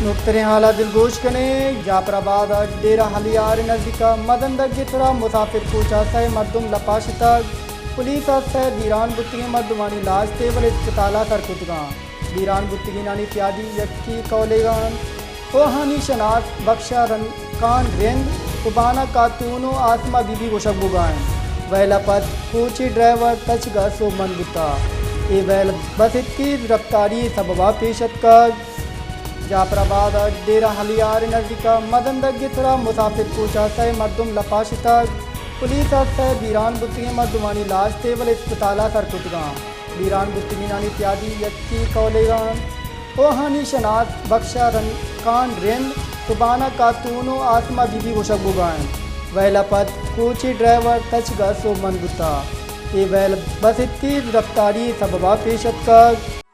نوکتریں حالاں دلگوش کنیں۔ جعفر آباد ء ڈیرہ ہلیار ء نزیک ء مزن ڈگے ء سرا مسافر کوچ ء سئے مردم لپا شتگ۔ پولیس ء سئے بیران بوتگیں مردمانی لاش تیوگا اسپتال ء سر کتگ انت۔ بیران بوتگینانی تہا یکے کولیگ ء انت ء آہانی شناس بخشہ رن-، خان رند ء بانہ خاتون ء آسما بی بی گوشگ بوگ ء انت۔ ویل ء پد کوچ ء ڈرائیور تچگ ء سوبمند بوتگ۔ اے ویل بس اتکی رفتاری ء سبب ء پیش اتکگ۔ جعفر آباد ء ڈیرہ ہلیار ء نزیک ء مزن ڈگے ء سرا مسافر کوچ ء سئے مردم لپا شتگ۔ پولیس ء سئے بیران بوتگیں مردمانی لاش تیوگا اسپتال ء سر کتگ انت۔ بیران بوتگینانی تہا یکے کولیگ ء انت ء آہانی شناس بخشہ رن-، خان رند ء بانہ خاتون ء آسما بی بی گوشگ بوگ ء انت۔ ویل ء پد کوچ ء ڈرائیور تچگ ء سوبمند بوتگ۔ اے ویل بس ء تیز رفتاری ء سبب ء پیش اتکگ۔